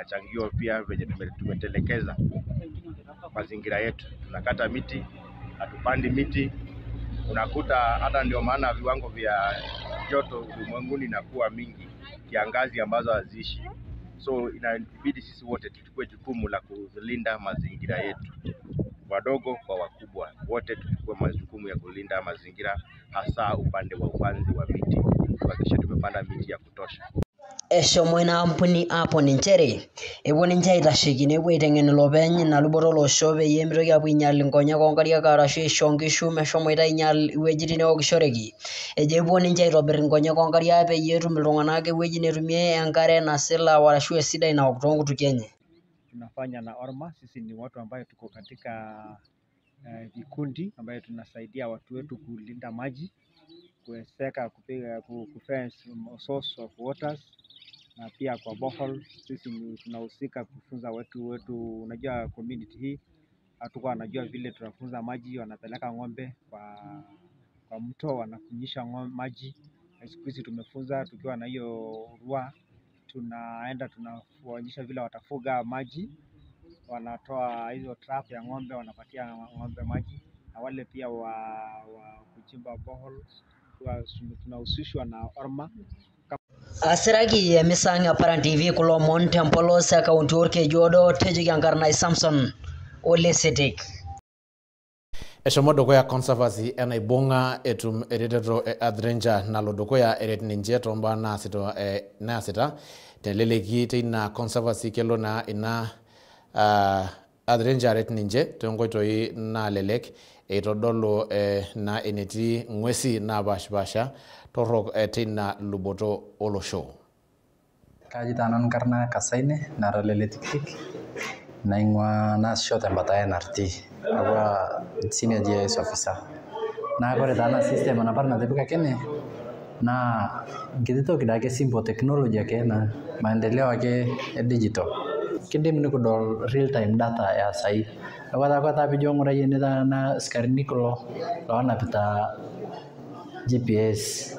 Inachangiwa pia venye tumetelekeza mazingira yetu. Tunakata miti, hatupandi miti. Unakuta hata ndio maana viwango vya joto ulimwenguni inakuwa mingi, kiangazi ambazo haziishi. So inabidi sisi wote tuchukue jukumu la kulinda mazingira yetu, wadogo kwa wakubwa, wote tuchukue majukumu ya kulinda mazingira, hasa upande wa upanzi wa miti, tuhakikishe tumepanda miti ya kutosha. Eshomo ina ampuni aapon nchere epuo ninche aitasheki nepuo aiteng'en ilopeny ina luboto olosho peyie mitoki aapuo ainyial inkonyek oonkariak arashu aisho nkishu meshomoita ainyial iwuejitin neokishoreki. Ejo epuo ninche aitobir inkonyek oonkariak peyie etum iltung'anak ewueji netumie enkare nasila arashu esidai naok toonkutukie enye. Tunafanya na Orma, sisi ni watu ambayo tuko katika vikundi ambayo tunasaidia watu wetu kulinda maji, kueseka kupiga kufence source of waters na pia kwa borehole. Sisi ni tunahusika kufunza watu wetu. Unajua community hii hatukuwa wanajua vile tunafunza maji, wanapeleka ng'ombe kwa mto wanakunyisha maji. Siku hizi tumefunza tukiwa na hiyo rua, tunaenda tunawaonyesha vile watafuga maji, wanatoa hizo trap ya ng'ombe, wanapatia ng'ombe maji, na wale pia wa kuchimba boreholes tunahusishwa na Orma. Asiraki emisang e Paran TV kulo omon tempolos e kaunti Orkejuodo tejoki enkarna Samson Ole Sitik. Eshomo dukuya Conservancy enaibung'a etum eretoto e Earth Ranger nalo dukuya eret ninche tombaa naasita teleleki teina Conservancy. Kelo naa ina Earth Ranger aret ninche toonkoitoi naalelek eitodolu naa enetii ng'wesi naapashipasha torrok teina luboto olosho. Kaji taa nanu nkarna Kasaine nara lele tiktik naing'ua naasisho tembata e NRT aaku senior GIS officer. Naa kore taa ena system anapar natipikaki ene naa nkiti toki daake simple technology ake na maendeleo ake e digital. Kindim nikidol real time data ya sahi. Ore taa pijo ng'urai ene taa naa sikarini kulo loonapita GPS.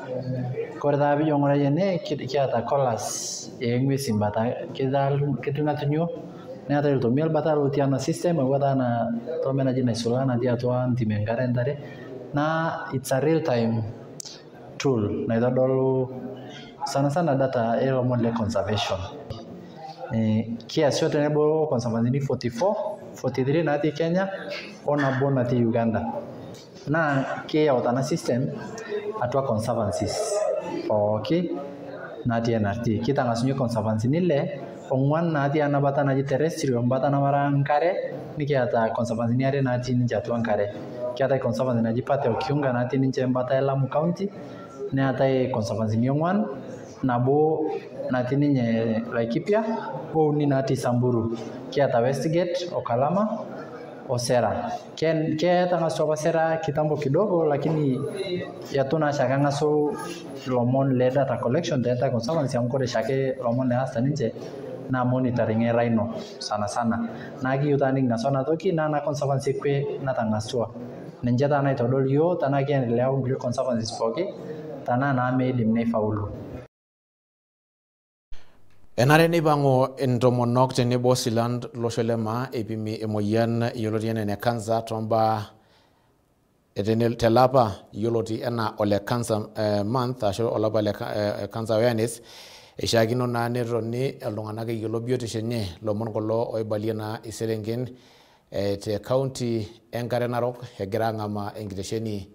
Kore taa pijo ng'urai ene kiata collars ee ng'uesin bata ketii ilng'atunyo neetae iltomia bata lotii ena system aaku taa ana toomia naji naisula natii atua ntimi enkare ntare naa it's a real time tool naitodolu sana sana data elomon le conservation. Kiasisho tenebo conservancy 44, 43 natii Kenya o nabo natii Uganda. Naa kiyau ena system atua conservancies pooki natii NRT. Kitang'asunye conservancy ile ong'uan natii ena bata naji terrestrial mbata namara nkare nikiata conservancy are natii ninche atua nkare. Keetae conservancy naji Pate o Kiunga natii ninche mbata e Lamu County neetae conservancy ong'uan nabo natii ninye Laikipia ouni natii Samburu. Kiata Westgate o Kalama o Sera. Ketang'asua apa Sera kitambo kidogo lakini yatu naa shaake eng'asu ilomon le data collection teenta conservancy amu kore shaake ilomon leasita ninche naa monitoring e rhino sana sana. Naa kiyieu taa niking'asu ena toki naa ena conservancy kwe natang'asua. Ninche taa naitodol yiok tenaa kiendelea onkulie conservancies pooki tenaa naa meidim neifaulu. Enare neipang'u intomonok tenebo silan losho le maa eipimi emoyian yioloti enaa ene kansa tombaa telapa yioloti enaa ole cancer month ashu olapa le cancer awareness. Eishiakino naa netoni iltung'anak eyiolo biotisho enye. Lomon kulo oibalie naa iselenken te kaunti enkare narok egira ang'amaa enkitesheni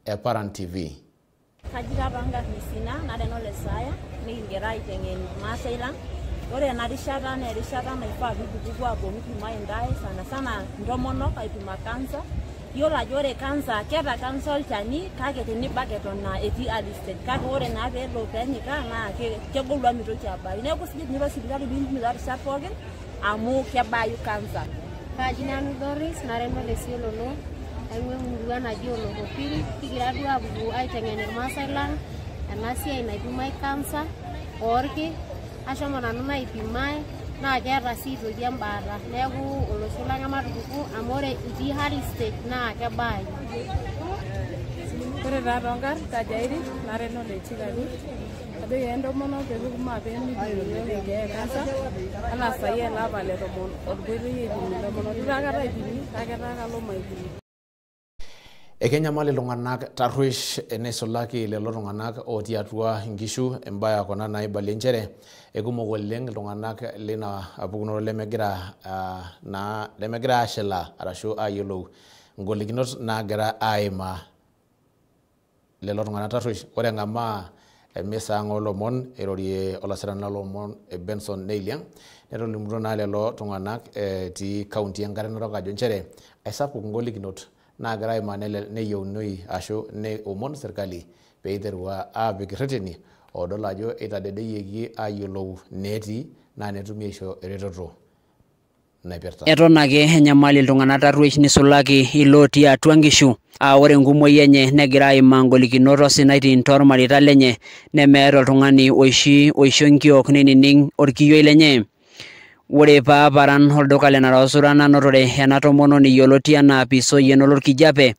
e Paran TV. Kaji taa nkarn Sina nara eno Lesaya nikigira aiteng'en irmaasai lang. Ore ena rishata naa erishata naifaa piipuku aapuo mipimai intae sana sana intomonok aipima kansa. Yiolo ajo ore kansa keeta kansa olchani kake tenibak eton etii early stage. Kake ore naa peelo peenyika naa kegolu amu mitoki abayu. Neeku sidai tenilo sipitali piimpim toorishat pookin amu kebayu kansa. Kaji nanu Doris nara eno Lesiololo aing'ua emurua naji Olokopiri. Kigira duo aapuku aiteng'en irmaasai lang ena siai naipimai kansa oorki. Ashomo nanu naipimai naa keeta sii aitoki embaata. Neeku olosho lang ematupuku amu ore itii early stage naa kebaayu. Ore taa toonkarn kaji Irene nara eno Letikani. Kajoki ake intomonok peepuku maape mipimi iyiook enkeeya e kansa anaa saai ele apa le tomon obo epuoi aipim intomonok. Itu aikata aipimi kake etaa kalo maipimi. Ekenyamal iltung'anak tarruesh neisulaki lelo tung'anak otii atua inkishu, embaya kuna naibalie nchere ekumok oleng iltung'anak lina pukunoto lemegira ashilaa arashu ayiolou ngolikinot naagira aimaa lelo tung'anak tarruesh. Ore eng'amaa emisa ang oolomon eirorie olasirani loolomon Benson Neiliang netolimutuo naa lelo tung'anak etii kaunti enkare narok ajo nchere aisapuk ngolikinot naagira aimaa neyieunoi ashu neomon serkali peiteru aapik irreteni oodol ajo eitadedeyioki ayiolou neetii naa netumi aisho eretoto naipirta. Eton ake enyamali iltung'anak tarruesh nisulaki ilootii atua nkishu aa ore enkumoi enye negira aimaa ngolikinot osinaitin toormareita lenye nemeeta oltung'ani oishi oisho nkiok neinining orkiyioi lenye. Ore paaparan olduka le Narok Sura nanotore ena tomononi yioloti anaa Pisoi enolorkijape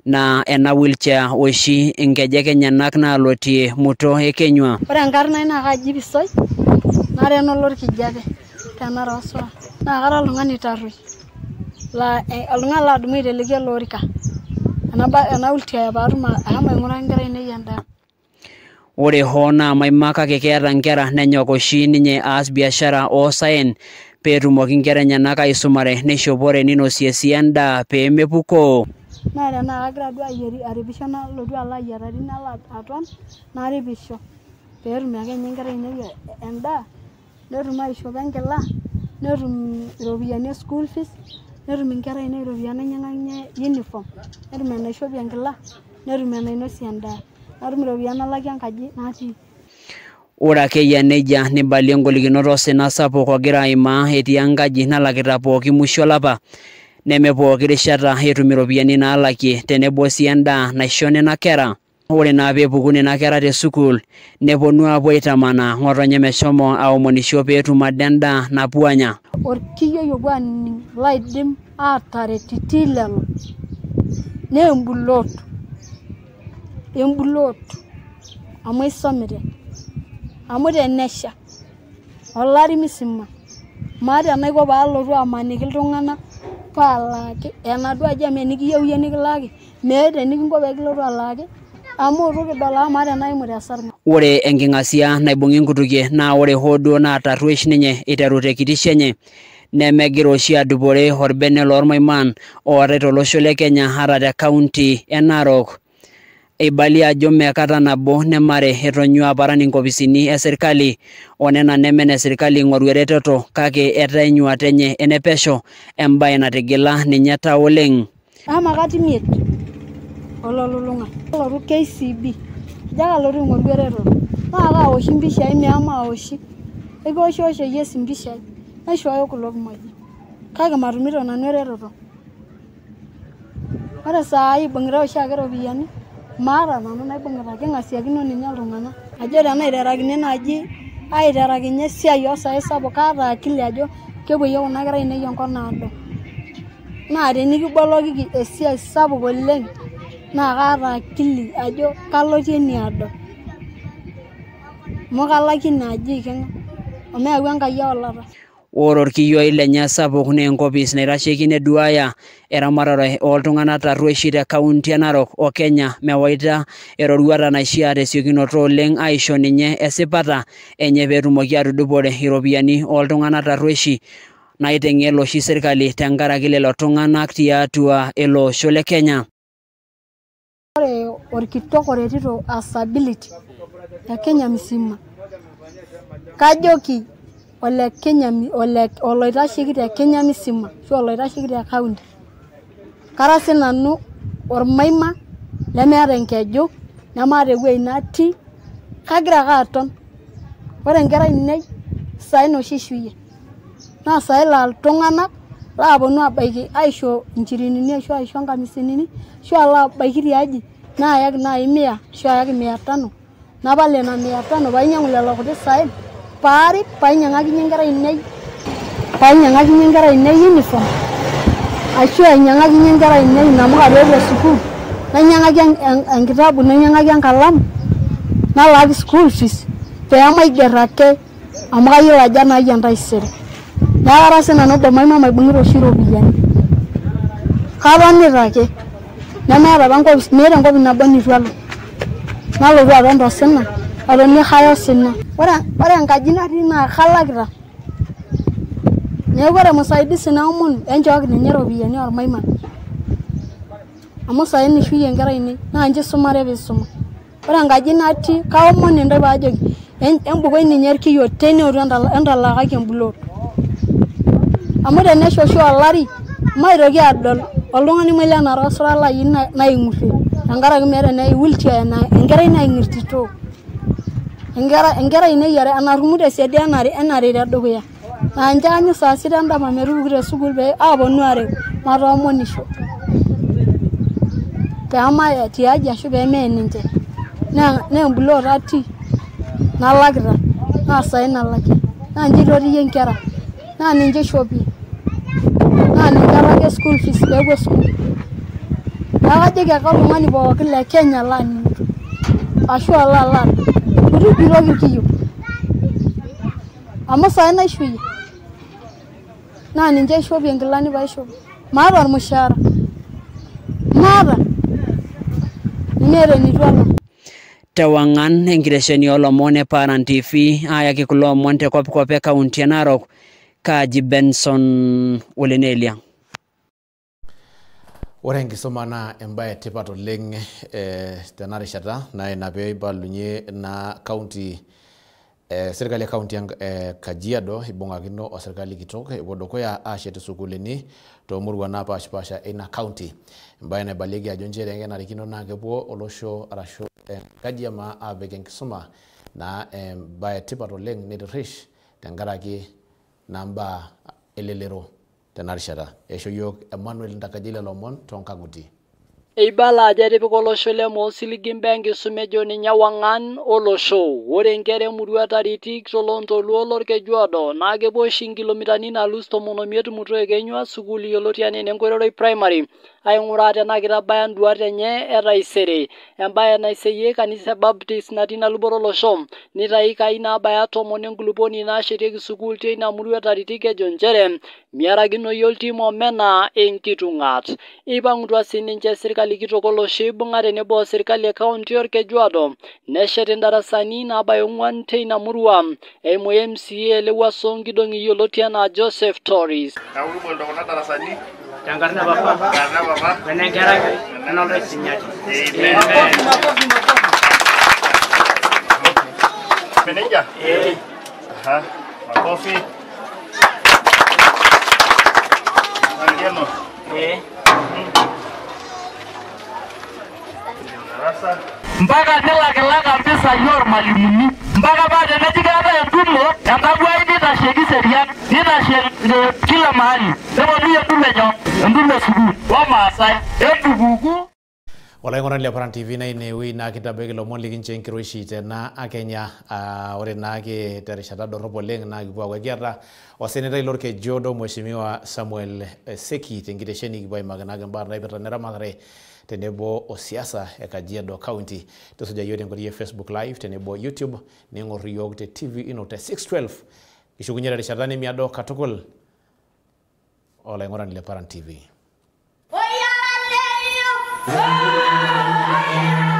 naa ena wheelchair oshi inkejek enyenak naalotie muto ekenyua. Ore enkarna ai naa kaji Pisoi, nara enolorkijape te Narok Sura. Naa kara oltung'ani tarruesh laa oltung'ani laadumu aiteleki ele orika ena wheelchair paatum ashomo aing'uraki inkera ainei endaa. Ore hoo naa maima kake keeta nkera nenyok oshi ninye aas biashara oosaen peetumoki nkera enyenak aisumare neishopore ninosie sii endaa pee mepukoo. Naa tenaa kagira duo aripisho nalotu alo ayiarari nalo aton naripisho peetum ake ninye inkera ainei endaa, netum aishopo enkila, netum iropiyiani e school fees, netum inkera ainei iropiyiani nainyang'akinye uniform, netum enaishopie enkila, netum enainosie endaa, natum iropiyiani nalakie enkaji natii. Ore ake eyia nejia nibalie ngolikinot osina sapuk ogira aimaa etii enkaji nalakita pooki musho olapa neme pooki rishata etum iropiyiani naalakie tenebo sii endaa naisho nena kera. Ore naa peepuku nena kera te sukuul neponu aapuo aitamanaa ng'otonye meshomo aomonisho peetum ade endaa napuo anya. Orkiyioi opuo aning laidim aataret itii lelo naa embulot, embulot amu isomite, amu tenesha olari misima maata enaiko paalotu amaniki iltung'anak paalaaki enaduo aji amu enikiyieu iyie nikilaaki meeta enikinko peekilotu alaaki amu itu kidol amu maata enaimu tesarng'ab. Ore enking'asia naibung'i nkutukie naa ore hoo duo naa tarruesh ninye iteru te kitisho enye nemegira oshi adupore orbene loormaiman ootae tolosho le Kenya ata te kaunti e Narok. Eibalia ajo meekata nabo nemare etonyua aparan inkopisini e serkali onena neme ine serkali ing'oru eretoto kake etaa enyuata enye enepesho embae natigila ninye tau oleng. Ama kat imiet ololulung'a alotu KCB ajo ake alotu aing'oru eretoto naa kaawoshi impishai meama awoshi ekiwoshiwosh eyie impishai naishooyo kulo kimojik kake matumito nanu eretoto. Ore saai ibung'itai oshiake iropiyiani maata nanu naibung'ita king'asiakino ninye iltung'anak ajo tenaiterakini naaji aiterakinye esiai osaai sapuk kaata akili ajo kepuoyie kuna kera ainei enkop naado. Naa tenikibolokiki esiai sapuk oleng naa kaata akili ajo kalotie eniado amu kalakie ina aji aiking'a omeyau Enkai ewalata. Ore orkiyioi lenye sapuk naa enkopis naitasheki neduaya eramatare ooltung'anak tarrueshi te kaunti e Narok o Kenya mewaita eroruata naishiaa tesiokinoto oleng aisho ninye esipata enye peetumoki atudupore iropiyiani ooltung'anak tarrueshi naiteng'el oshi serkali tenkaraki lelo tung'anak tiatua ele osho le Kenya. Ore orkitok oretito disability e Kenya misima kajoki ole Kenya ole oloitasheki te Kenya misima ashu oloitasheki te county kara sinanu ormaima lemeeta enkeju nemaata ewuei natii kagira ake aton. Ore inkera ainei saai oshi ishuyie naa saai laa iltung'anak laaponu abaiki aisho inchirinini ashu aisho nkamisinini ashu alo abaiki tiaji naayaki naai mia ashu ayaki mia tano napal ina mia tano painyang'u lelo kuti saen paarip painyang'akinye inkera ainei uniform ashu ainyang'akinye inkera ainei inamuka peepuo sukuul nainyang'aki enkitabu nainyang'aki enkalamu nalaaki school fees. Peemaiger ake amu kayiolo ajo enai entaisere. Neeku kara sinanu obo maima maibung'ita oshi iropiyiani. Katonita ake nemeeta apa enkopis, meeta enkopis nabo nitu alo. Nalotu aton tosina, atonie kaya osina. Ore enkaji natii naa kalakita. Neeku ore msaidizi naomonu enchooki ninye iropiyiani ormaiman. Amu saai nishuyie inkera ainei naa nche isumare piisuma. Ore enkaji natii kaomon intae paajoki embukoi ninye irkiyo teine otu entalaakaki embulot. Amu tenesha oshi olari maitoki adol oltung'ani muj lenara osura lai naing'urrie tenkaraki meeta ene wheelchair enkerai naing'irtito. Enkerai ainei are enarrumu tesiadi enarei tedukuya. Naa nche aanyu saa sita endama metupuku te sukuul pee aaponu aareu matoomonisho. Peemaya tiaji ashu peemeye ninche. Naa embulot atii nalakita naa saai nalakie. Naa nche aitotiyie inkera naa ninche aishopie naa ninche alakie school fees peepuo sukuul. Neeku kajoki ake oltung'ani pookin le Kenya laaning'ito ashu olo alo mitujutoki irkiyo amu saai naishuyie naa ninche aishopie inkilani paishop. Maata ormushaara, maata, nemeeta enitu alo. Tewang'an enkitesheni oolomon e Paran TV ayaki kulo omon te kopkop e kaunti e Narok, Kaji Benson Olenelia. Ore enkisuma naa embae tipat oleng tena rishata naa ina pee eibalunye na kaunti serkali e kaunti e Kajiado ibung'akino o serkali kitok epuo dukuya aashet isukuulini toomuruan naapashipaasha eina kaunti. Embae naibalieki ajo nchere kenarikino naa kepuo olosho arashu enkaji ema aapik enkisuma naa embae tipat oleng neitirrish tenkaraki naa mbaa elelero tena rishata. Eisho yiok Emmanuel Ntakaji lelo omon toonkaguti. Eibala ajo etipika olosho le maa osiligi imbaa enkisuma ejo ninye wang'an olosho. Ore inkera emurua Taritik toloontoluo lorkejuado naa kepuo oshi inkilomitani naalus 15 muto ekenyua sukuul yioloti anaa Enenkororoi Primary aing'uraa tenaa kitabaya nduat enye etaisere. Embaye naiseyie kanisa e Baptist natii ina luboto olosho nitayu ikai naabaya 10 enkulupuoni naashetieki sukuul teina murua Taritik ejo nchere miarakinoi oltim omena enkitung'at. Eipang'utua sininche sirkali kitok olosho eibung'a tenebo o serkali e kaunti orkejuado neshet indarasani naabaya 4 teina murua eimu MCA Lewuaso Nkidong'i yioloti anaa Joseph Torres. Neeku kibolito kuna darasani tenkarna papa, wenenkerai, wenoltoi-sinyati. Amen. Meneja? Aha, makofi. Angeno. Darasa. Mpaka nilakilaka mpisai ormalimuni mpaka paa teneji keetae entumo enkabuai nitasheki serian nitasheki kila mahali neponui entumo enyo entumo e sukuul omaasai entukuku. Olaing'urani le Paran TV naa ine wueji naa kitabaiki ilomon likincho enkiroshi tena akenya. Ore naake terishata dorrop oleng naa kipuo aaku ekiata osenetai lorkejuodo Mheshimiwa Samuel Seki tenkitesheni kipuo aimaki naake imbaa naipirta neramatare tenebo o siasa e Kajiado County. Tusuja yiok tenkoitoi e Facebook Live tenebo YouTube ning'or yiok te TV ino te 612. Kishukunye terishata nemiado katukul olaing'urani le Paran TV. Oh!